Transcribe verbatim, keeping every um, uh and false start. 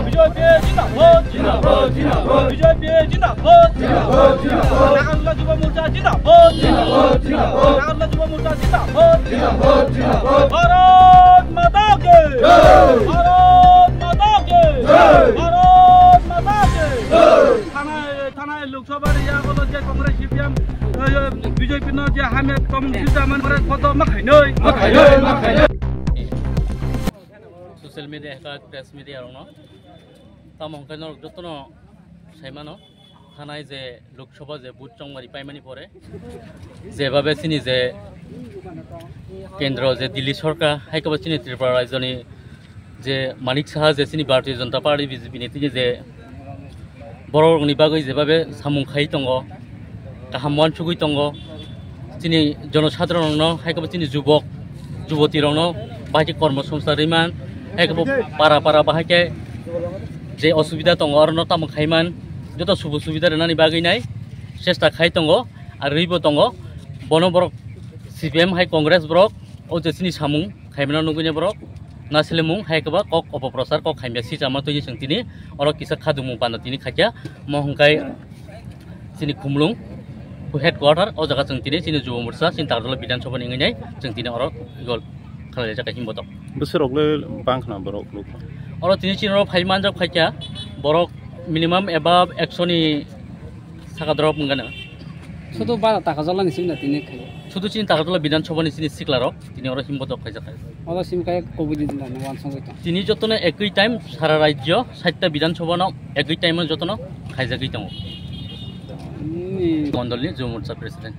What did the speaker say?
বিজেপি জিন্দাবাদ। জিন্দাবাদ, জিন্দাবাদ। বিজেপি জিন্দাবাদ। জিন্দাবাদ, জিন্দাবাদ। নাগাল্যান্ড যুব মোর্চা জিন্দাবাদ। জিন্দাবাদ, জিন্দাবাদ। নাগাল্যান্ড যুব মোর্চা জিন্দাবাদ। জিন্দাবাদ, জিন্দাবাদ। ভারত মাতা কি জয়। ভারত মাতা কি জয়। ভারত মাতা কি জয়। থানায়, থানায় লোকসভার ইয়া হলো যে কংগ্রেস সিপিএম, এ, বিজেপি নো যে হামে তমুন সিজা মান করে কত মাখাই নই। মাখাই নই, মাখাই নই। Social media, ekha press media rokno. Tamo hwnkhe norok jotono saimano, thanai je Lok Sabha je vote chongmani paimani pore, jebabe chini je kendro je Delhi sorkar, hai khe bo chini Tripura rajyoni je Manik Saha je chini Bharatiya Janata Party B J P ni tini je borok rokni bagwi jebabe samung khai tongo, kaham uansugwi tongo. Chini jonosadharon rokno, hai khe bo chini jubok, juboti rokno bahai khe kormo songsa rwimani, hai khe bo para para bahai khe je osubida tongo, orono tamo khaiman, joto subu subida rwnani bagwi nai chesta khai tongo, ar rwibo tongo. Bono borok C P M hai Congress borok, o je chini samung khaimano nugwi borok, na selemung hai khe ba kok opoprosar kok khaimya si chama twi chwng tini oro kisa khadumung panda tini khakya, mo hwnkhe chini Khumlung headquarter, o jaga chwng tini chini Jubo Morcha chini Takarjala Bidhan Sabha ni wngwi nai chwng tini oro gol khlai jak himbo tok. Bwswk rok le bang khna borok nuk. Oro tini chini oro phai manjak phaikya borok minimum above ekso ni saka drop wngkha na. Sudu bara Takarjala ni simi na tini khai. Sudu chini Takarjala Bidhan Sabha ni chini sikla rok tini oro himbo tok khaijak. Oro simi khai kobui di dinda ni wansong ito. Tini jotono ekoi time sara rajyo satta Bidhan Sabha no ekoi time jotono khaijagwi tongo. Ni Mondol ni Jubo Morcha president.